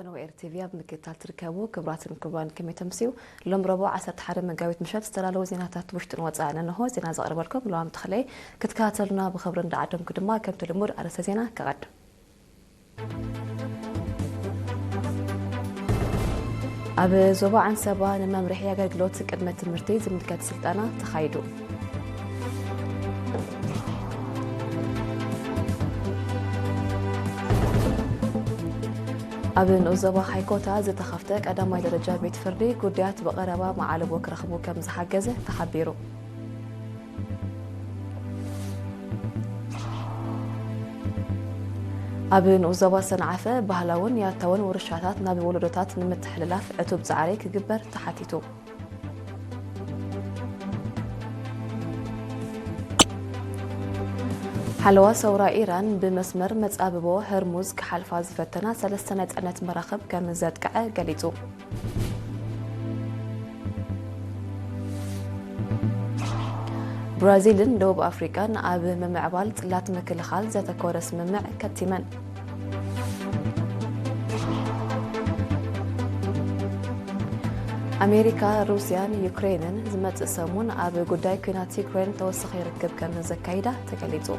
ኖ ኤር ቲቪ ኣብ ምክትታል ትርከቡ ክቡራትን ክቡራን፣ ከመይ ተምስዩ? ሎም ረቡዕ ዓሰርተ ሓደ መጋቢት ምሸት ዝተላለዉ ዜናታት ውሽጥን ወፃእን እንሆ። ዜና ዘቕርበልኩም ሉዋም ተኽለይ። ክትከታተሉና ብኽብሪ እንዳዓደምኩ ድማ ከምቲ ልሙድ ኣርእስተ ዜና ከቐድም። ኣብ ዞባ ዓንሰባ ንመምርሒ ኣገልግሎት ቅድመ ትምህርቲ ዝምልከት ስልጠና ተኻይዱ። ኣብ ንኡስ ዞባ ሃይኮታ ዝተኸፍተ ቀዳማይ ደረጃ ቤት ፍርዲ ጉዳያት ብቐረባ መዓልቦ ክረኽቡ ከም ዝሓገዘ ተሓቢሩ። ኣብ ንኡስ ዞባ ሰንዓፈ ባህላውን ያታውን ውርሻታት ናብ ወለዶታት ንምትሕልላፍ ዕቱብ ጻዕሪ ክግበር ተሓቲቱ። ሓለዋ ሰውራ ኢራን ብመስመር መጻብቦ ሆርሙዝ ክሓልፋ ዝፈተና ሰለስተ ናይ ጽዕነት መራኽብ ከም ዘጥቅዐ ገሊጹ። ብራዚልን ደቡብ ኣፍሪቃን ኣብ ምምዕባል ጽላት ምክልኻል ዘተኮረ ስምምዕ ከቲመን። ኣሜሪካ፣ ሩስያን ዩክሬንን ዝመጽእ ሰሙን ኣብ ጉዳይ ኲናት ዩክሬን ተወሳኺ ርክብ ከም ዘካይዳ ተገሊጹ።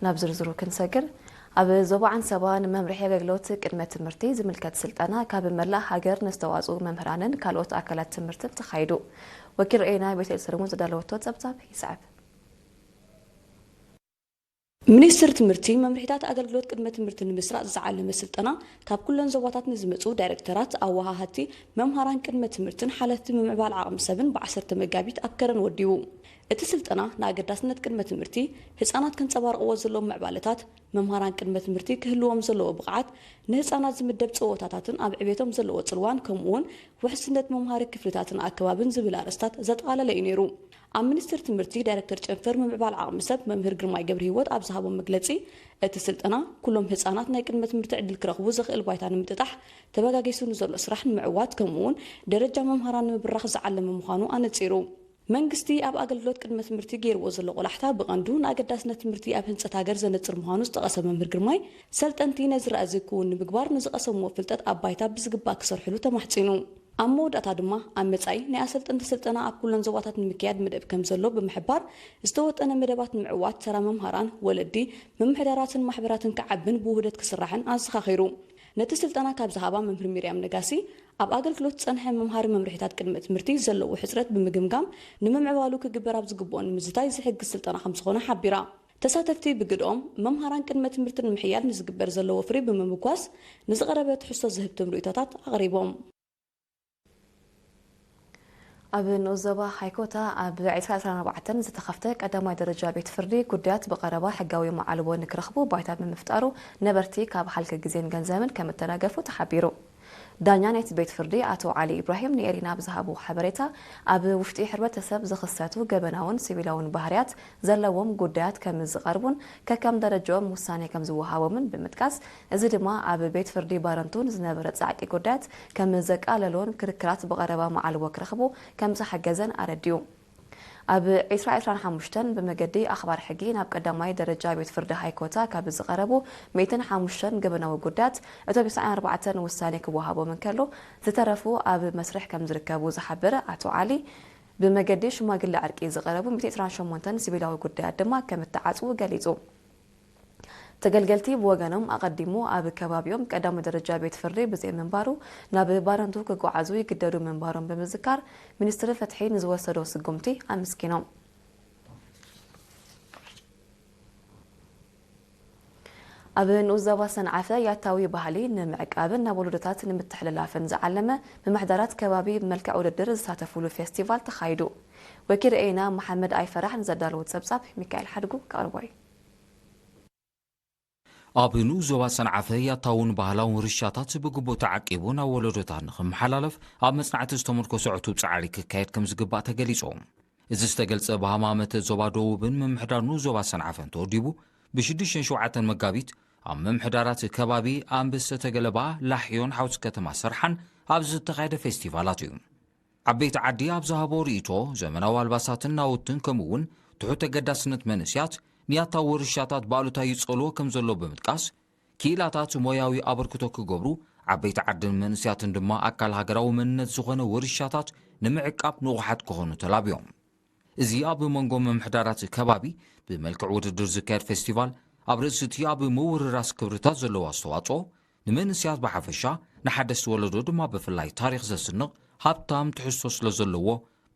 ናብ ዝርዝሩ ክንሰግር፣ ኣብ ዞባ ዓንሰባ ንመምርሒ ኣገልግሎት ቅድመ ትምህርቲ ዝምልከት ስልጠና ካብ መላእ ሃገር ንዝተዋፅኡ መምህራንን ካልኦት ኣካላት ትምህርትን ተኻይዱ። ወኪል ርኤና ቤተል ሰለሞን ዝዳለወቶ ጸብጻብ ይስዕብ። ሚኒስትር ትምህርቲ መምርሒታት ኣገልግሎት ቅድመ ትምህርቲ ንምስራጽ ዝዓለመ ስልጠና ካብ ኩለን ዞባታት ንዝመጹ ዳይሬክተራት፣ ኣወሃሃድቲ፣ መምሃራን ቅድመ ትምህርትን ሓለፍቲ ምምዕባል ዓቕሚ ሰብን ብዓሰርተ መጋቢት ኣብ ከረን ወዲቡ። እቲ ስልጠና ንኣገዳስነት ቅድመ ትምህርቲ፣ ህጻናት ከንጸባርቕዎ ዘለዎም ምዕባለታት፣ መምሃራን ቅድመ ትምህርቲ ክህልዎም ዘለዎ ብቕዓት፣ ንህጻናት ዝምደብ ጸወታታትን ኣብ ዕቤቶም ዘለዎ ጽልዋን፣ ከምኡ'ውን ውሕስነት መምሃሪ ክፍልታትን ኣከባብን ዝብል ኣርእስታት ዘጠቓለለ እዩ ነይሩ። ኣብ ሚኒስቴር ትምህርቲ ዳይሬክተር ጨንፈር ምምዕባል ዓቕሚ ሰብ መምህር ግርማይ ገብረሂወት ኣብ ዝሃቦ መግለጺ፣ እቲ ስልጠና ኩሎም ህጻናት ናይ ቅድመ ትምህርቲ ዕድል ክረኽቡ ዘኽእል ባይታ ንምጥጣሕ ተበጋጊሱ ንዘሎ ስራሕ ንምዕዋት፣ ከምኡ'ውን ደረጃ መምሃራን ንምብራኽ ዝዓለመ ምዃኑ ኣነጺሩ። መንግስቲ ኣብ ኣገልግሎት ቅድመ ትምህርቲ ገይርዎ ዘሎ ቆላሕታ ብቐንዱ ንኣገዳስነት ትምህርቲ ኣብ ህንጸት ሃገር ዘነጽር ምዃኑ ዝጠቐሰ መምህር ግርማይ፣ ሰልጠንቲ ነዚ ራእዚ ክውን ንምግባር ንዝቐሰምዎ ፍልጠት ኣብ ባይታ ብዝግባእ ክሰርሕሉ ተማሕጺኑ። ኣብ መወዳእታ ድማ ኣብ መጻኢ ናይ ኣሰልጠንቲ ስልጠና ኣብ ኩለን ዞባታት ንምክያድ መደብ ከም ዘሎ ብምሕባር፣ ዝተወጠነ መደባት ንምዕዋት ተራ መምሃራን፣ ወለዲ፣ ምምሕዳራትን ማሕበራትን ክዓብን ብውህደት ክስራሕን ኣዘኻኺሩ። ነቲ ስልጠና ካብ ዝሃባ መምህር ሚርያም ነጋሲ፣ ኣብ ኣገልግሎት ዝጸንሐ መምሃሪ መምርሒታት ቅድመ ትምህርቲ ዘለዎ ሕጽረት ብምግምጋም፣ ንምምዕባሉ ክግበር ኣብ ዝግብኦ ንምዝታይ ዝሕግዝ ስልጠና ከም ዝኾነ ሓቢራ። ተሳተፍቲ ብግድኦም፣ መምሃራን ቅድመ ትምህርቲ ንምሕያል ንዝግበር ዘሎ ወፍሪ ብምምጓስ፣ ንዝቐረበ ትሕዝቶ ዝህብትም ርእይቶታት ኣቕሪቦም። ኣብ ንኡስ ዞባ ሃይኮታ ኣብ ዕስራ ዕስራን ኣርባዕተን ዝተኸፍተ ቀዳማይ ደረጃ ቤት ፍርዲ ጉዳያት ብቐረባ ሕጋዊ መዓልቦ ንክረኽቡ ባይታ ብምፍጣሩ ነበርቲ ካብ ሃልኪ ግዜን ገንዘብን ከም እተናገፉ ተሓቢሩ። ዳኛ ናይቲ ቤት ፍርዲ ኣቶ ዓሊ ኢብራሂም ንኤሪና ብዝሃቦ ሓበሬታ፣ ኣብ ውሽጢ ሕብረተሰብ ዝኽሰቱ ገበናውን ሲቪላውን ባህርያት ዘለዎም ጉዳያት ከም ዝቐርቡን ከከም ደረጃኦም ውሳኔ ከም ዝወሃቦምን ብምጥቃስ፣ እዚ ድማ ኣብ ቤት ፍርዲ ባረንቱ ንዝነበረ ጻዕቂ ጉዳያት ከም ዘቃለሎን ክርክራት ብቐረባ መዓልቦ ክረኽቡ ከም ዝሓገዘን ኣረዲኡ። ኣብ ዕስራ ዕስራን ሓሙሽተን ብመገዲ ኣኽባር ሕጊ ናብ ቀዳማይ ደረጃ ቤት ፍርዲ ሃይኮታ ካብ ዝቐረቡ ሚእትን ሓሙሽተን ገበናዊ ጉዳያት፣ እቶም ዕስራን ኣርባዕተን ውሳኔ ክወሃቦም እንከሎ፣ ዝተረፉ ኣብ መስርሕ ከም ዝርከቡ ዝሓበረ ኣቶ ዓሊ፣ ብመገዲ ሽማግለ ዕርቂ ዝቐረቡ ሚእቲ ዕስራን ሸሞንተን ሲቪላዊ ጉዳያት ድማ ከም እተዓጽዉ ገሊጹ። ተገልገልቲ ብወገኖም፣ ኣቐዲሙ ኣብ ከባቢኦም ቀዳማይ ደረጃ ቤት ፍርዲ ብዘይምንባሩ፣ ናብ ባረንቱ ክጓዓዙ ይግደዱ ምንባሮም ብምዝካር፣ ሚኒስትሪ ፍትሒ ንዝወሰዶ ስጉምቲ ኣመስጊኖም። ኣብ ንኡስ ዞባ ሰንዓፈ ያታዊ ባህሊ ንምዕቃብን ናብ ወለዶታት ንምትሕልላፍን ዝዓለመ፣ ምምሕዳራት ከባቢ ብመልክዕ ውድድር ዝሳተፉሉ ፌስቲቫል ተኻይዱ። ወኪል ርኤና መሓመድ ኣይፈራሕ ንዘዳለዎ ጸብጻብ፣ ሚካኤል ሓድጉ ከቕርቦ እዩ። ኣብ ንኡስ ዞባ ሰንዓፈ ያታውን ባህላውን ውርሻታት ብግቡእ ተዓቂቡ ናብ ወለዶታት ንኽመሓላለፍ ኣብ መጽናዕቲ ዝተመርኮሰ ዕቱብ ጻዕሪ ክካየድ ከም ዝግባእ ተገሊጹ። እዚ ዝተገልጸ ብሃማመተ ዞባ ደቡብን ምምሕዳር ንኡስ ዞባ ሰንዓፈን ተወዲቡ፣ ብሽዱሽተን ሸውዓተን መጋቢት ኣብ ምምሕዳራት ከባቢ ኣንበሰተ ገለባ፣ ላሕዮን ሓውሲ ከተማ ሰርሓን ኣብ ዝተኻየደ ፌስቲቫላት እዩ። ዓበይቲ ዓዲ ኣብ ዝሃቦ ርእይቶ፣ ዘመናዊ ኣልባሳትን ናውትን ከምኡ እውን ትሑት ተገዳስነት መንእስያት ንያታዊ ውርሻታት ብኣሉታ ይጸልዎ ከም ዘሎ ብምጥቃስ፣ ክኢላታት ሞያዊ ኣበርክቶ ክገብሩ፣ ዓበይቲ ዓድን መንእስያትን ድማ ኣካል ሃገራዊ መንነት ዝኾነ ውርሻታት ንምዕቃብ ንቑሓት ክኾኑ ተላብዮም። እዚ ኣብ መንጎ ምምሕዳራት ከባቢ ብመልክዕ ውድድር ዝካየድ ፌስቲቫል፣ ኣብ ርእሲ እቲ ኣብ ምውርራስ ክብርታት ዘለዎ ኣስተዋጽኦ፣ ንመንእስያት ብሓፈሻ፣ ንሓደስቲ ወለዶ ድማ ብፍላይ ታሪኽ ዘስንቕ ሃብታም ትሕዝቶ ስለ ዘለዎ፣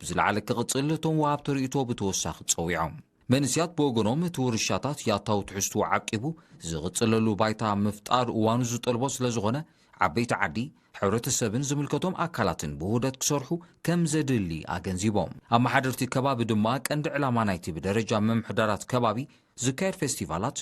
ብዝለዓለ ክቕጽል እቶም ወሃብቲ ርእይቶ ብተወሳኺ ጸዊዖም። መንእስያት ብወገኖም፣ እቲ ውርሻታት ያታዊ ትሕዝቶ ዓቂቡ ዝቕጽለሉ ባይታ ምፍጣር እዋኑ ዝጠልቦ ስለ ዝኾነ፣ ዓበይቲ ዓዲ፣ ሕብረተሰብን ዝምልከቶም ኣካላትን ብውህደት ክሰርሑ ከም ዘድሊ ኣገንዚቦም። ኣመሓደርቲ ከባቢ ድማ ቀንዲ ዕላማ ናይቲ ብደረጃ ምምሕዳራት ከባቢ ዝካየድ ፌስቲቫላት፣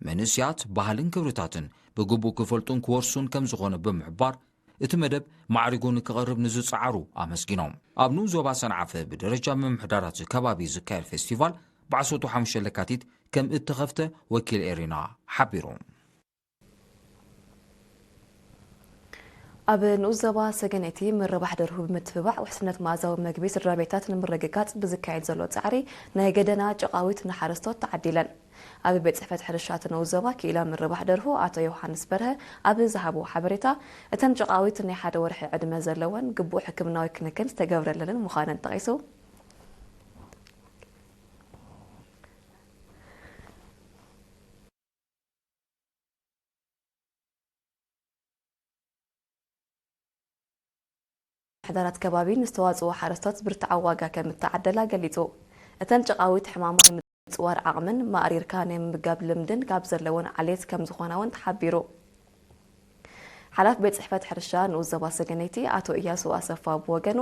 መንእስያት ባህልን ክብርታትን ብግቡእ ክፈልጡን ክወርሱን ከም ዝኾነ ብምሕባር፣ እቲ መደብ ማዕሪጉ ንክቐርብ ንዝጸዓሩ ኣመስጊኖም። ኣብ ንኡስ ዞባ ሰንዓፈ ብደረጃ ምምሕዳራት ከባቢ ዝካየድ ፌስቲቫል ብዓሰርተ ሓሙሽተ ለካቲት ከም እተኸፍተ ወኪል ኤሪና ሓቢሩ። ኣብ ንኡስ ዞባ ሰገነይቲ ምርባሕ ደርሁ ብምትብባዕ ውሕስነት መኣዛዊ መግቢ ስድራ ቤታት ንምርግጋጽ ብዝካየድ ዘሎ ጻዕሪ ናይ ገደና ጨቓዊት ንሓረስቶት ተዓዲለን። ኣብ ቤት ጽሕፈት ሕርሻ እቲ ንኡስ ዞባ ክኢላ ምርባሕ ደርሁ ኣቶ ዮሃንስ በርሀ ኣብ ዝሃቦ ሓበሬታ፣ እተን ጨቓዊት ናይ ሓደ ወርሒ ዕድመ ዘለወን ግቡእ ሕክምናዊ ክንክን ዝተገብረለንን ምዃነን ጠቒሱ። ምምሕዳራት ከባቢ ንዝተዋፅኡ ሓረስቶት ብርትዓዊ ዋጋ ከም እተዓደላ ገሊፁ። እተን ጨቓዊት ሕማም ናይ ምፅዋር ዓቕምን ማእሪርካ ናይ ምምጋብ ልምድን ካብ ዘለወን ዓሌት ከም ዝኾና እውን ተሓቢሩ። ሓላፊ ቤት ፅሕፈት ሕርሻ ንኡስ ዞባ ሰገነይቲ ኣቶ እያሱ ኣሰፋ ብወገኑ፣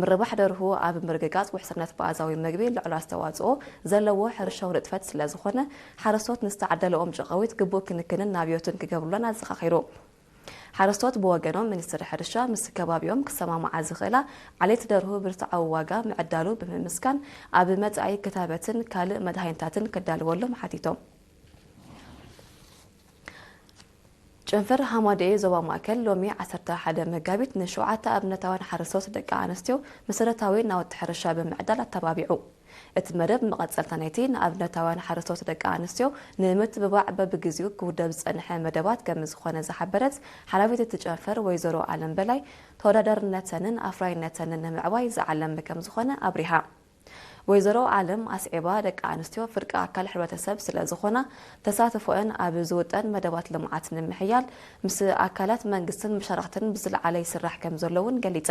ምርባሕ ደርሁ ኣብ ምርግጋፅ ውሕስነት መኣዛዊ መግቢ ልዑል ኣስተዋፅኦ ዘለዎ ሕርሻዊ ንጥፈት ስለ ዝኾነ፣ ሓረስቶት ንዝተዓደለኦም ጨቓዊት ግቡእ ክንክንን ናብዮትን ክገብሩለን ኣዘኻኺሩ። ሓረስቶት ብወገኖም፣ ሚኒስትሪ ሕርሻ ምስ ከባቢኦም ክሰማምዓ ዝኽእላ ዓሌት ደርሁ ብርትዓዊ ዋጋ ምዕዳሉ ብምምስጋን፣ ኣብ መጻኢ ክታበትን ካልእ መድሃኒታትን ክዳልወሎም ሓቲቶም። ጨንፈር ሃማደኤ ዞባ ማእከል ሎሚ ዓሰርተ ሓደ መጋቢት ንሸውዓተ ኣብነታውያን ሓረስቶት ደቂ ኣንስትዮ መሰረታዊ ናውቲ ሕርሻ ብምዕዳል ኣተባቢዑ። እቲ መደብ መቐጸልታ ናይቲ ንኣብነታውያን ሓረስቶት ደቂ ኣንስትዮ ንምትብባዕ በብግዜኡ ክውደብ ዝጸንሐ መደባት ከም ዝኾነ ዝሓበረት ሓላፊት እቲ ጨንፈር ወይዘሮ ኣለም በላይ፣ ተወዳዳርነተንን ኣፍራይነተንን ንምዕባይ ዝዓለመ ከም ዝኾነ ኣብሪሃ። ወይዘሮ ኣለም ኣስዒባ፣ ደቂ ኣንስትዮ ፍርቂ ኣካል ሕብረተሰብ ስለ ዝኾና፣ ተሳትፎአን ኣብ ዝውጠን መደባት ልምዓት ንምሕያል ምስ ኣካላት መንግስትን መሻርኽትን ብዝለዓለ ይስራሕ ከም ዘሎ እውን ገሊጻ።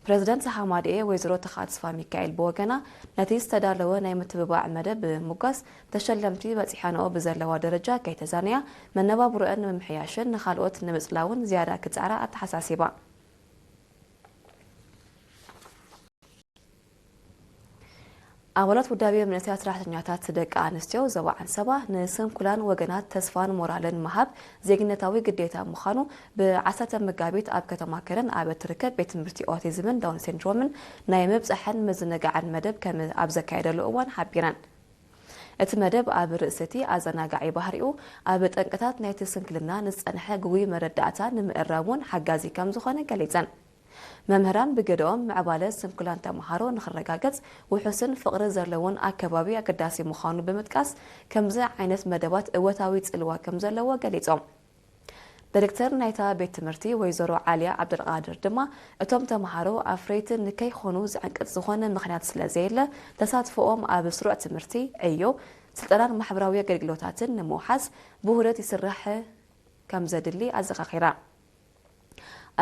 ፕረዚደንት ሃማደኤ ወይዘሮ ተኻ ተስፋ ሚካኤል ብወገና፣ ነቲ ዝተዳለወ ናይ ምትብባዕ መደብ ብምጓስ፣ ተሸለምቲ በጺሐንኦ ብዘለዋ ደረጃ ከይተዛነያ፣ መነባብሮአን ንምምሕያሽን ንኻልኦት ንምጽላውን ዝያዳ ክጻዕራ ኣተሓሳሲባ። ኣባላት ውዳቤ መንእሰያት ሰራሕተኛታት ደቂ ኣንስትዮ ዞባ ዓንሰባ ንስንኩላን ወገናት ተስፋን ሞራልን ምሃብ ዜግነታዊ ግዴታ ምዃኑ ብዓሰርተ መጋቢት ኣብ ከተማ ከረን ኣብ እትርከብ ቤት ትምህርቲ ኦቲዝምን ዳውን ሲንድሮምን ናይ ምብጻሕን ምዝንጋዕን መደብ ከም ኣብ ዘካየደሉ እዋን ሓቢረን። እቲ መደብ ኣብ ርእሲ እቲ ኣዘናጋዒ ባህሪኡ፣ ኣብ ጠንቅታት ናይቲ ስንክልና ንዝጸንሐ ግጉይ መረዳእታ ንምእራም እውን ሓጋዚ ከም ዝኾነ ገሊጸን። መምህራን ብገደኦም፣ ምዕባለ ስንኩላን ተምሃሮ ንኽረጋገጽ ውሑስን ፍቕሪ ዘለዎን ኣከባቢ ኣገዳሲ ምዃኑ ብምጥቃስ፣ ከምዚ ዓይነት መደባት እወታዊ ጽልዋ ከም ዘለዎ ገሊጾም። ዳይሬክተር ናይታ ቤት ትምህርቲ ወይዘሮ ዓልያ ዓብደልቃድር ድማ፣ እቶም ተምሃሮ ኣፍረይቲ ንከይኾኑ ዝዕንቅጽ ዝኾነ ምኽንያት ስለ ዘየለ፣ ተሳትፎኦም ኣብ ስሩዕ ትምህርቲ፣ ዕዮ፣ ስልጠናን ማሕበራዊ ኣገልግሎታትን ንምውሓስ ብውህደት ይስራሕ ከም ዘድሊ ኣዘኻኺራ።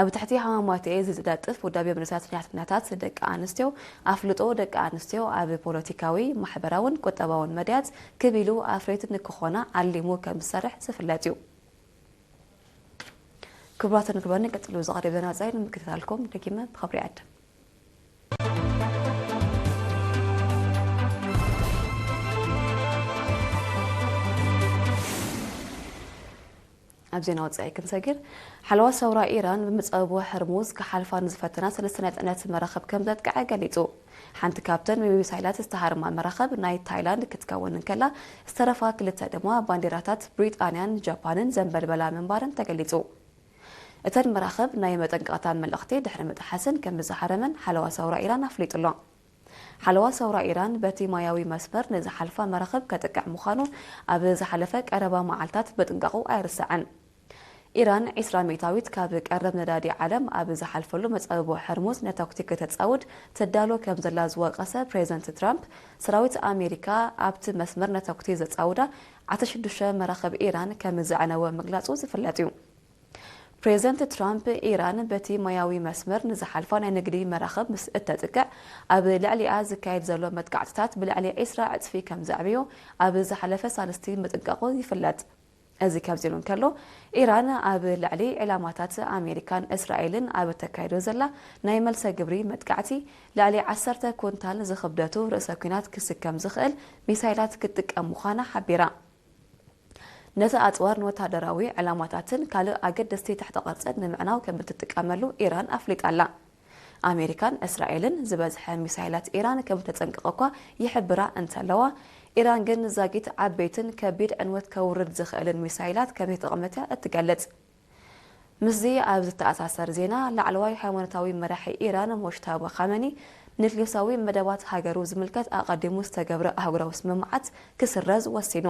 ኣብ ትሕቲ ሃማማተኤ ዝዳጥፍ ውዳቤ መንእሰያት ሰራሕተኛታት ደቂ ኣንስትዮ፣ ኣፍልጦ ደቂ ኣንስትዮ ኣብ ፖለቲካዊ፣ ማሕበራውን ቁጠባውን መድያት ክብ ኢሉ ኣፍረይቲ ንክኾና ዓሊሙ ከም ዝሰርሕ ዝፍለጥ እዩ። ክቡራትን ክቡራን፣ ቀጽሉ ዝቐርብ ዜና ወጻኢ ንምክትታልኩም ደጊመ ብኽብሪ ይዕድም። ኣብ ዜና ወጻኢ ክንሰግር፣ ሓለዋ ሰውራ ኢራን ብምጸብቦ ሕርሙዝ ክሓልፋ ንዝፈተና ሰለስተ ናይ ጽዕነት መራኽብ ከም ዘጥቅዐ ገሊጹ። ሓንቲ ካብተን ብሚሳይላት ዝተሃርማ መራኽብ ናይ ታይላንድ ክትከውን እንከላ፣ ዝተረፋ ክልተ ድማ ባንዴራታት ብሪጣንያን ጃፓንን ዘንበልበላ ምንባረን ተገሊጹ። እተን መራኽብ ናይ መጠንቀቕታ መልእኽቲ ድሕሪ ምጥሓሰን ከም ዝሃረመን ሓለዋ ሰውራ ኢራን ኣፍሊጡ ኣሎ። ሓለዋ ሰውራ ኢራን በቲ ማያዊ መስመር ንዝሓልፋ መራኽብ ከጥቅዕ ምዃኑ ኣብ ዝሓለፈ ቀረባ መዓልታት ምጥንቃቑ ኣይርሳዕን። ኢራን ዒስራ ሚእታዊት ካብ ቀረብ ነዳዲ ዓለም ኣብ ዝሓልፈሉ መጻብቦ ሕርሙዝ ነተኩቲ ከተጻውድ ትዳሎ ከም ዘላ ዝወቀሰ ፕሬዝደንት ትራምፕ፣ ሰራዊት ኣሜሪካ ኣብቲ መስመር ነተኩቲ ዘጻውዳ ዓሰርተ ሽዱሽተ መራኽብ ኢራን ከም ዘዕነወ ምግላጹ ዝፍለጥ እዩ። ፕሬዝደንት ትራምፕ፣ ኢራን በቲ ማያዊ መስመር ንዝሓልፋ ናይ ንግዲ መራኽብ ምስ እተጥቅዕ፣ ኣብ ልዕሊኣ ዝካየድ ዘሎ መጥቃዕትታት ብልዕሊ ዒስራ ዕጽፊ ከም ዘዕብዮ ኣብ ዝሓለፈ ሳልስቲ ምጥንቃቑ ይፍለጥ። እዚ ከምዚ ኢሉ እንከሎ፣ ኢራን ኣብ ልዕሊ ዒላማታት ኣሜሪካን እስራኤልን ኣብ እተካይዶ ዘላ ናይ መልሰ ግብሪ መጥቃዕቲ፣ ልዕሊ ዓሰርተ ኩንታል ዝኽብደቱ ርእሰ ኲናት ክስከም ዝኽእል ሚሳይላት ክትጥቀም ምዃና ሓቢራ። ነቲ ኣጽዋር ንወታደራዊ ዕላማታትን ካልእ ኣገደስቲ ትሕተ ቅርጽን ንምዕናው ከም እትጥቀመሉ ኢራን ኣፍሊጣ ኣላ። ኣሜሪካን እስራኤልን ዝበዝሐ ሚሳይላት ኢራን ከም እተጸንቀቐ እኳ ይሕብራ እንተለዋ፣ ኢራን ግን ዛጊት ዓበይትን ከቢድ ዕንወት ከውርድ ዝኽእልን ሚሳይላት ከም ዘይተጠቐመት እያ እትገልጽ። ምስዚ ኣብ ዝተኣሳሰር ዜና፣ ላዕለዋይ ሃይማኖታዊ መራሒ ኢራን ሞጅታባ ካመኒ፣ ኒክሌሳዊ መደባት ሃገሩ ዝምልከት ኣቐዲሙ ዝተገብረ ኣህጉራዊ ስምምዓት ክስረዝ ወሲኑ።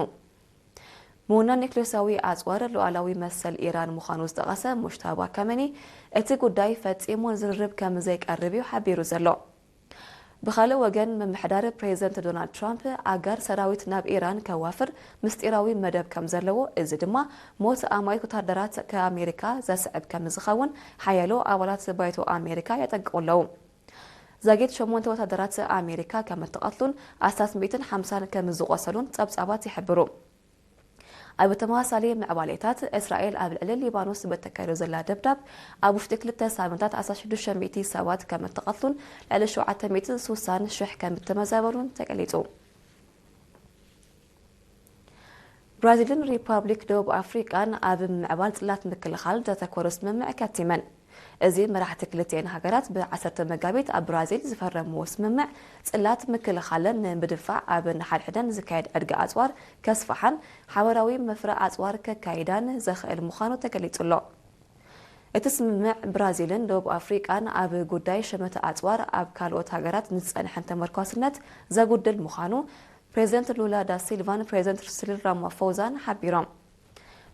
ምውናን ኒክሌሳዊ ኣጽዋር ሉዓላዊ መሰል ኢራን ምዃኑ ዝጠቐሰ ሙጅታባ ካመኒ፣ እቲ ጉዳይ ፈጺሙ ንዝርርብ ከም ዘይቀርብ እዩ ሓቢሩ ዘሎ። ብኻልእ ወገን፣ ምምሕዳር ፕሬዝደንት ዶናልድ ትራምፕ ኣጋር ሰራዊት ናብ ኢራን ከዋፍር ምስጢራዊ መደብ ከም ዘለዎ፣ እዚ ድማ ሞት ኣማኢት ወታደራት ከኣሜሪካ ዘስዕብ ከም ዝኸውን ሓያሎ ኣባላት ባይቶ ኣሜሪካ የጠንቅቑ ኣለዉ። ዛጊት ሸሞንተ ወታደራት ኣሜሪካ ከም እተቐትሉን ኣስታት ሚእትን ሓምሳን ከም ዝቖሰሉን ጸብጻባት ይሕብሩ። ኣብ ተመሳሳሊ ምዕባሌታት፣ እስራኤል ኣብ ልዕሊ ሊባኖስ በተካይዶ ዘላ ደብዳብ፣ ኣብ ውሽጢ ክልተ ሳምንታት ኣስታት ሽዱሽተ ሚእቲ ሰባት ከም እተቐትሉን ልዕሊ ሸውዓተ ሚእትን ስሳን ሽሕ ከም እተመዛበሉን ተገሊጹ። ብራዚልን ሪፓብሊክ ደቡብ ኣፍሪቃን ኣብ ምዕባል ጽላት ምክልኻል ዘተኮረ ስምምዕ ከቲመን። እዚ መራሕቲ ክልቲኤን ሃገራት ብዓሰርተ መጋቢት ኣብ ብራዚል ዝፈረምዎ ስምምዕ፣ ጽላት ምክልኻለን ንምድንፋዕ ኣብ ንሓድሕደን ዝካየድ ዕድጊ ኣጽዋር ከስፍሓን ሓበራዊ መፍረ ኣጽዋር ከካይዳን ዘኽእል ምዃኑ ተገሊጹ ኣሎ። እቲ ስምምዕ፣ ብራዚልን ደቡብ ኣፍሪቃን ኣብ ጉዳይ ሸመተ ኣጽዋር ኣብ ካልኦት ሃገራት ንዝጸንሐን ተመርኳስነት ዘጉድል ምዃኑ ፕሬዝደንት ሉላ ዳ ሲልቫን ፕሬዝደንት ሲሪል ራማፎዛን ሓቢሮም።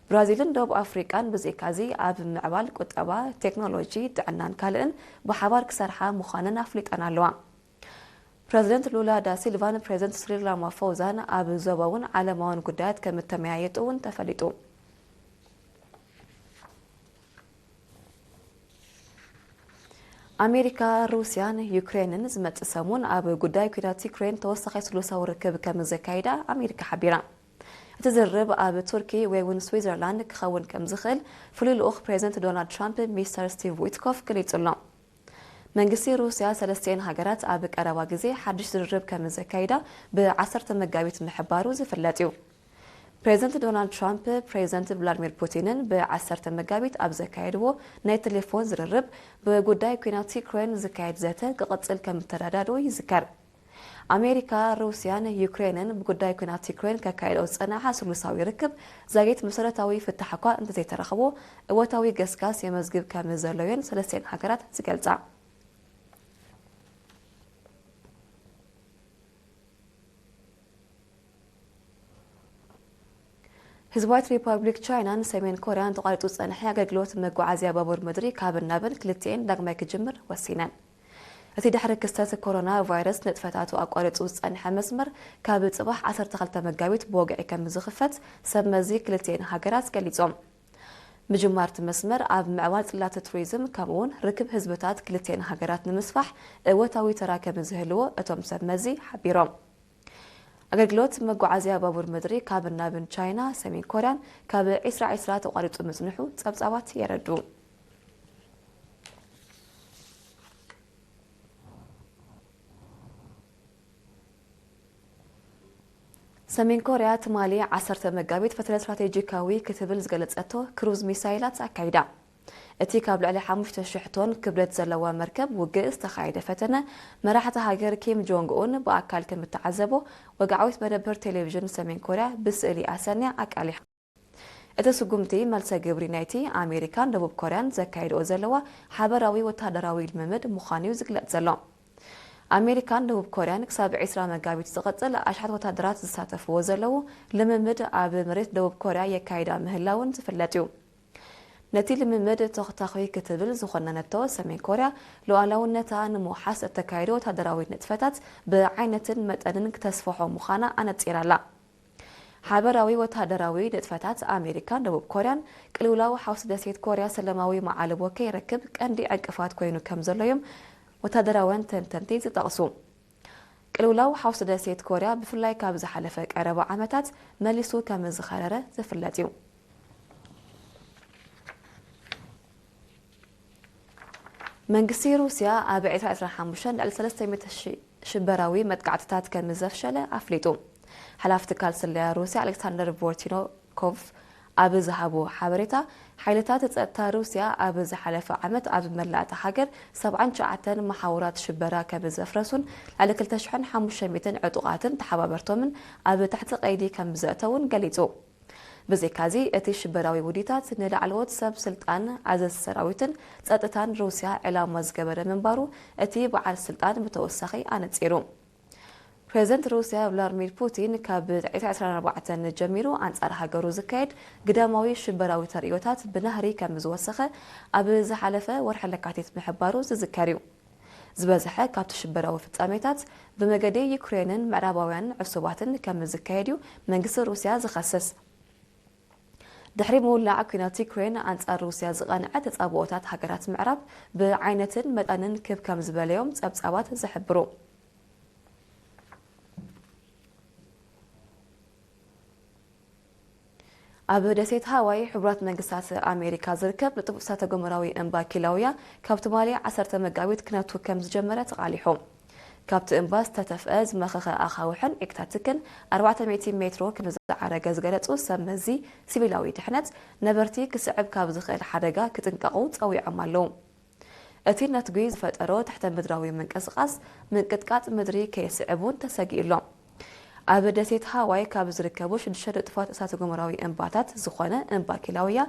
ብራዚልን ደቡብ ኣፍሪቃን ብዘይካዚ ኣብ ምዕባል ቁጠባ፣ ቴክኖሎጂ፣ ጥዕናን ካልእን ብሓባር ክሰርሓ ምዃነን ኣፍሊጠን ኣለዋ። ፕሬዝደንት ሉላ ዳ ሲልቫን ፕሬዝደንት ሲሪል ራማፎዛን ኣብ ዞባውን ዓለማውን ጉዳያት ከም እተመያየጡ እውን ተፈሊጡ። ኣሜሪካ፣ ሩስያን ዩክሬንን ዝመጽእ ሰሙን ኣብ ጉዳይ ኲናት ዩክሬን ተወሳኺ ስሉሳዊ ርክብ ከም ዘካይዳ ኣሜሪካ ሓቢራ። እቲ ዝርርብ ኣብ ቱርኪ ወይ እውን ስዊዘርላንድ ክኸውን ከም ዝኽእል ፍሉይ ልኡኽ ፕሬዝደንት ዶናልድ ትራምፕ ሚስተር ስቲቭ ዊትኮፍ ገሊጹ ኣሎ። መንግስቲ ሩስያ ሰለስቲኤን ሃገራት ኣብ ቀረባ ግዜ ሓድሽ ዝርርብ ከም ዘካይዳ ብዓሰርተ መጋቢት ምሕባሩ ዝፍለጥ እዩ። ፕሬዝደንት ዶናልድ ትራምፕ ፕሬዝደንት ቭላድሚር ፑቲንን ብዓሰርተ መጋቢት ኣብ ዘካየድዎ ናይ ቴሌፎን ዝርርብ ብጉዳይ ኲናት ዩክሬን ዝካየድ ዘተ ክቕጽል ከም እተረዳድኡ ይዝከር። ኣሜሪካ፣ ሩስያን ዩክሬንን ብጉዳይ ኲናት ዩክሬን ከካይድኦ ዝጸንሓ ስሉሳዊ ርክብ ዛጊት መሰረታዊ ፍታሕ እኳ እንተዘይተረኽቦ፣ እወታዊ ገስጋስ የመዝግብ ከም ዘሎ'የን ሰለስቲኤን ሃገራት ዝገልጻ። ህዝባዊት ሪፓብሊክ ቻይናን ሰሜን ኮርያን ተቋሪጹ ዝጸንሐ ኣገልግሎት መጓዓዝያ ባቡር ምድሪ ካብን ናብን ክልቲኤን ዳግማይ ክጅምር ወሲነን። እቲ ድሕሪ ክስተት ኮሮና ቫይረስ ንጥፈታቱ ኣቋሪጹ ዝጸንሐ መስመር ካብ ጽባሕ ዓሰርተ ክልተ መጋቢት ብወግዒ ከም ዝኽፈት ሰብ መዚ ክልቲኤን ሃገራት ገሊጾም። ምጅማር እቲ መስመር ኣብ ምዕባል ጽላት ቱሪዝም ከምኡ'ውን ርክብ ህዝብታት ክልቲኤን ሃገራት ንምስፋሕ እወታዊ ተራ ከም ዝህልዎ እቶም ሰብ መዚ ሓቢሮም። ኣገልግሎት መጓዓዝያ ባቡር ምድሪ ካብን ናብን ቻይና ሰሜን ኮርያን ካብ ዒስራ ዒስራ ተቋሪጹ ምጽንሑ ጸብጻባት የረድኡ። ሰሜን ኮርያ ትማሊ ዓሰርተ መጋቢት ፈተነ ስትራቴጂካዊ ክትብል ዝገለጸቶ ክሩዝ ሚሳይላት ኣካይዳ። እቲ ካብ ልዕሊ ሓሙሽተ ሽሕ ቶን ክብደት ዘለዋ መርከብ ውግእ ዝተኻየደ ፈተነ፣ መራሕቲ ሃገር ኪም ጆንግ ኡን ብኣካል ከም እተዓዘቦ ወግዓዊት መደበር ቴሌቪዥን ሰሜን ኮርያ ብስእሊ ኣሰንያ ኣቃሊሓ። እቲ ስጉምቲ መልሰ ግብሪ ናይቲ ኣሜሪካን ደቡብ ኮርያን ዘካየድኦ ዘለዋ ሓበራዊ ወተሃደራዊ ልምምድ ምዃኑ እዩ ዝግለጽ ዘሎ። ኣሜሪካን ደቡብ ኮርያን ክሳብ ዕስራ መጋቢት ዝቐጽል ኣሽሓት ወታደራት ዝሳተፍዎ ዘለዉ ልምምድ ኣብ መሬት ደቡብ ኮርያ የካይዳ ምህላውን ዝፍለጥ እዩ። ነቲ ልምምድ ተኽታኺ ክትብል ዝኾነነቶ ሰሜን ኮርያ፣ ሉዓላውነታ ንምውሓስ እተካይዶ ወታደራዊ ንጥፈታት ብዓይነትን መጠንን ክተስፍሖ ምዃና ኣነጺራ ኣላ። ሓበራዊ ወታደራዊ ንጥፈታት ኣሜሪካን ደቡብ ኮርያን፣ ቅልውላው ሓውሲ ደሴት ኮርያ ሰላማዊ መዓልቦ ከይረክብ ቀንዲ ዕንቅፋት ኮይኑ ከም ዘሎ እዮም ወታደራውያን ተንተንቲ ዝጠቕሱ። ቅልውላው ሓውሲ ደሴት ኮርያ፣ ብፍላይ ካብ ዝሓለፈ ቀረባ ዓመታት መሊሱ ከም ዝኸረረ ዝፍለጥ እዩ። መንግስቲ ሩስያ ኣብ ዕስራ ዕስራን ሓሙሽተን ልዕሊ ሰለስተ ሚእቲ ሽበራዊ መጥቃዕትታት ከም ዘፍሸለ ኣፍሊጡ። ሓላፊ ትካል ስለያ ሩስያ ኣሌክሳንደር ቮርቲኖኮቭ ኣብ ዝሃቦ ሓበሬታ፣ ሓይልታት ጸጥታ ሩስያ ኣብ ዝሓለፈ ዓመት ኣብ መላእ እታ ሃገር ሰብዓን ትሽዓተን መሓውራት ሽበራ ከም ዘፍረሱን ልዕሊ ክልተ ሽሕን ሓሙሽተ ሚእትን ዕጡቓትን ተሓባበርቶምን ኣብ ትሕቲ ቀይዲ ከም ዘእተውን ገሊጹ። ብዘይካዚ፣ እቲ ሽበራዊ ውዲታት ንላዕለዎት ሰብ ስልጣን፣ ኣዘዝቲ ሰራዊትን ጸጥታን ሩስያ ዕላማ ዝገበረ ምንባሩ እቲ በዓል ስልጣን ብተወሳኺ ኣነጺሩ። ፕሬዝደንት ሩስያ ቭላድሚር ፑቲን፣ ካብ ዕስራ ዕስራን ኣርባዕተን ጀሚሩ ኣንጻር ሃገሩ ዝካየድ ግዳማዊ ሽበራዊ ተርእዮታት ብናህሪ ከም ዝወሰኸ ኣብ ዝሓለፈ ወርሒ ለካቲት ምሕባሩ ዝዝከር እዩ። ዝበዝሐ ካብቲ ሽበራዊ ፍጻሜታት ብመገዲ ዩክሬንን ምዕራባውያን ዕሱባትን ከም ዝካየድ እዩ መንግስቲ ሩስያ ዝኸስስ። ድሕሪ ምውላዕ ኲናት ዩክሬን፣ ኣንጻር ሩስያ ዝቐንዐ ተጻብኦታት ሃገራት ምዕራብ ብዓይነትን መጠንን ክብ ከም ዝበለዮም ጸብጻባት ዝሕብሩ። ኣብ ደሴት ሃዋይ፣ ሕቡራት መንግስታት ኣሜሪካ ዝርከብ ንጡፍ እሳተ ገሞራዊ እምባ ኪላውያ፣ ካብ ትማሊ ዓሰርተ መጋቢት ክነቱ ከም ዝጀመረ ተቓሊሑ። ካብቲ እምባ ዝተተፍአ ዝመኸኸ ኣኻውሕን ዒግታትክን ኣርባዕተ ሚእቲ ሜትሮ ከም ዝዓረገ ዝገለጹ ሰብ መዚ ሲቪላዊ ድሕነት፣ ነበርቲ ክስዕብ ካብ ዝኽእል ሓደጋ ክጥንቀቑ ጸዊዖም ኣለዉ። እቲ ነትጒ ዝፈጠሮ ትሕተ ምድራዊ ምንቅስቓስ፣ ምንቅጥቃጥ ምድሪ ከየስዕብ እውን ተሰጊኡ ኣሎ። ኣብ ደሴት ሃዋይ ካብ ዝርከቡ ሽዱሽተ ንጡፋት እሳተ ገሞራዊ እምባታት ዝኾነ እምባ ኪላውያ፣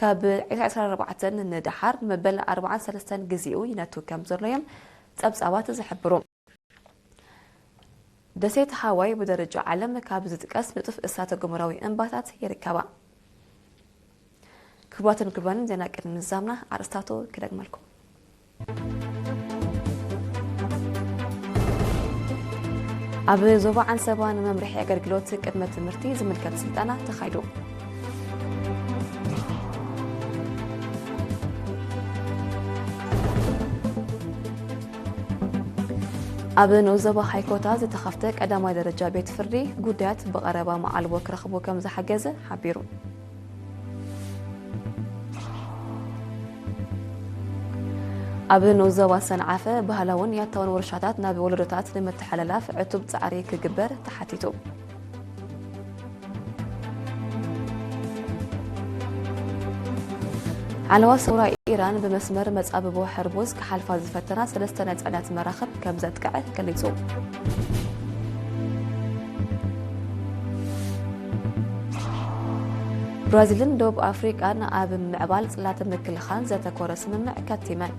ካብ ዕስራን ኣርባዕተን ንደሓር መበል ኣርባዓን ሰለስተን ግዜኡ ይነቱ ከም ዘሎ እዮም ጸብጻባት ዝሕብሩ። ደሴት ሃዋይ ብደረጃ ዓለም ካብ ዝጥቀስ ንጡፍ እሳተ ገሞራዊ እምባታት ይርከባ። ክቡራትን ክቡራንን፣ ዜና ቅድሚ ምዝዛምና ኣርእስታቱ ክደግመልኩም። ኣብ ዞባ ዓንሰባ ንመምርሒ ኣገልግሎት ቅድመ ትምህርቲ ዝምልከት ስልጠና ተኻይዱ። ኣብ ንኡስ ዞባ ሃይኮታ ዝተኸፍተ ቀዳማይ ደረጃ ቤት ፍርዲ፣ ጉዳያት ብቐረባ መዓልቦ ክረኽቡ ከም ዝሓገዘ ሓቢሩ። ኣብ ንኡስ ዞባ ሰንዓፈ፣ ባህላውን ያታውን ውርሻታት ናብ ወለዶታት ንምትሕልላፍ ዕቱብ ጻዕሪ ክግበር ተሓቲቱ። ሓለዋ ሰውራ ኢራን ብመስመር መጻብቦ ሕርሙዝ ክሓልፋ ዝፈተና ሰለስተ ናይ ጽዕነት መራኽብ ከም ዘጥቅዐ ገሊጹ። ብራዚልን ደቡብ ኣፍሪቃን ኣብ ምምዕባል ጽላት ምክልኻል ዘተኮረ ስምምዕ ከቲመን።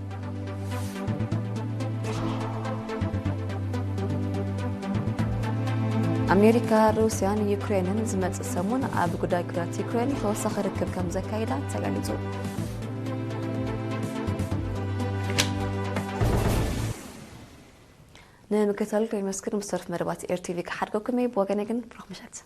ኣሜሪካ፣ ሩስያን ዩክሬንን ዝመጽእ ሰሙን ኣብ ጉዳይ ኩናት ዩክሬን ተወሳኺ ርክብ ከም ዘካይዳ ተገሊጹ። ንምክትታል ከይመስክር ምስ ተርፍ መደባት ኤር ቲቪ ክሓድገኩም እየ። ብወገነ ግን ብሩኽ ምሸት።